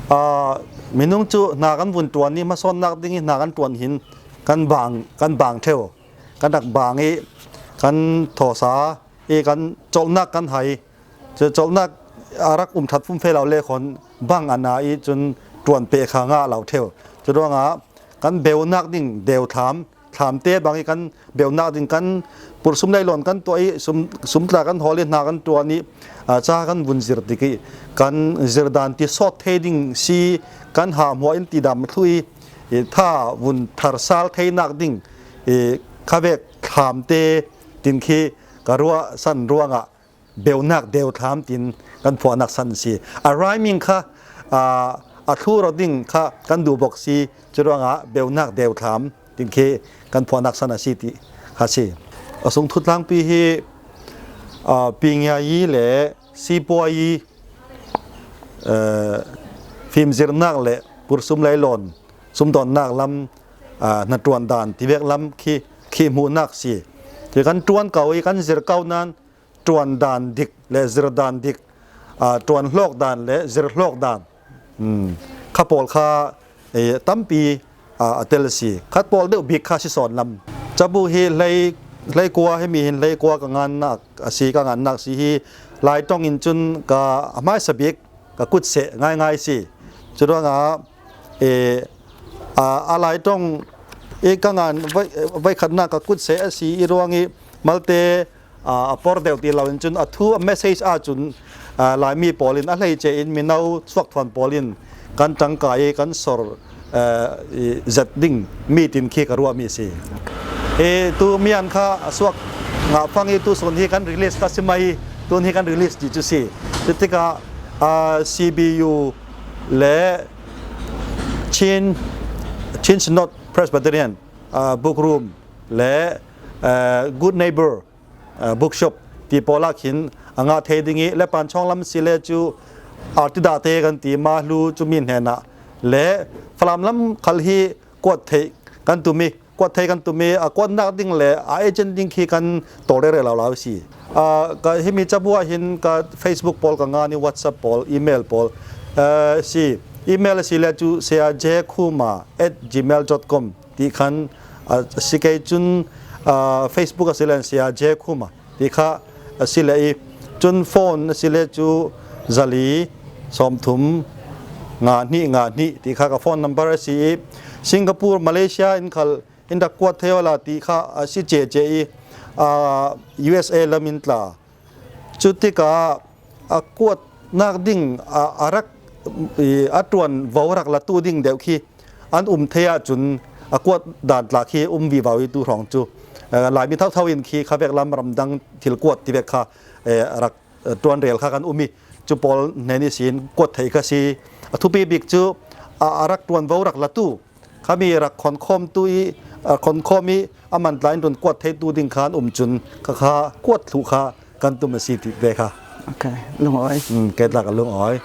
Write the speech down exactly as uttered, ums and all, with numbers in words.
Aa, minung cu hna kan vun ṭuan i hmasawnnak ding i hna kan ṭuan hin kan bang, kan bang ṭheu. Kan rak bang i kan thawsa i kan colhnak kan hai. Cu colhnak a rak um ṭhat fum fe lo le khawn bang a na i cun ṭuan peh kha ngah lo ṭheu. Curuangah kan beunak ding deu thlam, thlamte bang i kan beunak ding kan pur sum leilawn kan tuah i sum, sum tla kan hawl i hna kan ṭuan i, aa, ca kan vun zir tik i kan zir dan ti sawt thei ding si kan hahmuah in tidam thlu i, i tha vun thar sal theinak ding i khavek thlamte tin khi ka ruah san ruangah beunak deu thlam tin kan phuahnak san si. A rhyming kha, aa, a thlu rawt ding kha kan duh bawk si. Curuangah beunak deu thlam tin khi kan phuahnak san a si ti kha si. A sung thutlangpi hi, aa, Pingiayi le Sipuayi, aa, fimzirnak le pursum leilawn sumdawnnak lam, aa, hnaṭuan dan tivek lam khi, khi hmuhnak si. Khi kan ṭuan ko i kan zir ko nan ṭuan dan dik le zir dan dik, aa, ṭuan hlawk dan le zir hlawk dan, um, kha pawl kha, eh, tampi, aa, a tel a si. Khat pawl deuh bik kha si sawn lam. Cabu hi hlei, hleikua, himi hin hleikua ka ngannak a si, ka ngannak si hi Lai ṭong in cun ka a hmaisa bik ka kut seh ngaingai si. Curuangah, eh, a, a Lai ṭong i ka ngan voi, voikhatnak ka kut seh a si i ruang i malte, aa, a por deuh ti lo in cun a thu, a message ah cun, aa, Laimi pawl in a hleice in mino suakthuan pawl in kan ṭangka i kan sor, aa, i zat ding mi tin khi ka ruahmi si. I tu mian kha a suak ngah fang i tu sun hi kan release ta si mai, tun hi kan release ti cu si. Cutikah, aa, C B U le Chin, Chin Synod Presbyterian, aa, Book Room le, aa, Good Neighbor, aa, Bookshop ti pawl ah khin a ngah thei ding i, Lepan chawng lam si le cu Artida te kan ti, Mahlu cu mi hnenah le Falam lam khal hi kuat theih kan tum i, kuat theih kan tum i, a kuatnak ding le a agent ding khi kan tawl rere lo lo si. Aa, ka himi cabu ah hin ka Facebook pawl ka ngan i, WhatsApp pawl, email pawl, aa, si. Email a si le cu C R J Khuma at gmail dot com ti khan a si kei cun, aa, Facebook a si le C R J Khuma ti kha a si le i cun phone a si le cu zali sawmthum nga hnih nga hnih ti kha ka phone number a si i Singapore, Malaysia in khal in rak kuat thei awla ti kha a si cece i, aa, U S A lam in tla. Cutikah a kuatnak ding a, a rak, i, a ṭuan vo rak latu ding deuh khi an um thei ahcun a kuat dan tla khi um vivo i tu hrawng cu, eh, Laimi thotho in khi khavek lam ramdang thil kuat tivek kha, eh, rak, eh, ṭuanrel kha kan um i cu pawl hnen ihsin kuat thei kha si. A thupi bik cu a, a rak ṭuan vo rak latu khami rak khonkhawmtu i, a khonkhawm i a man tla in ṭuan kuat theitu ding khan um cun kha kha kuat thluh kha kan tum a si ti te kha. Okay, lungawi. Um, kei tlak a lungawi.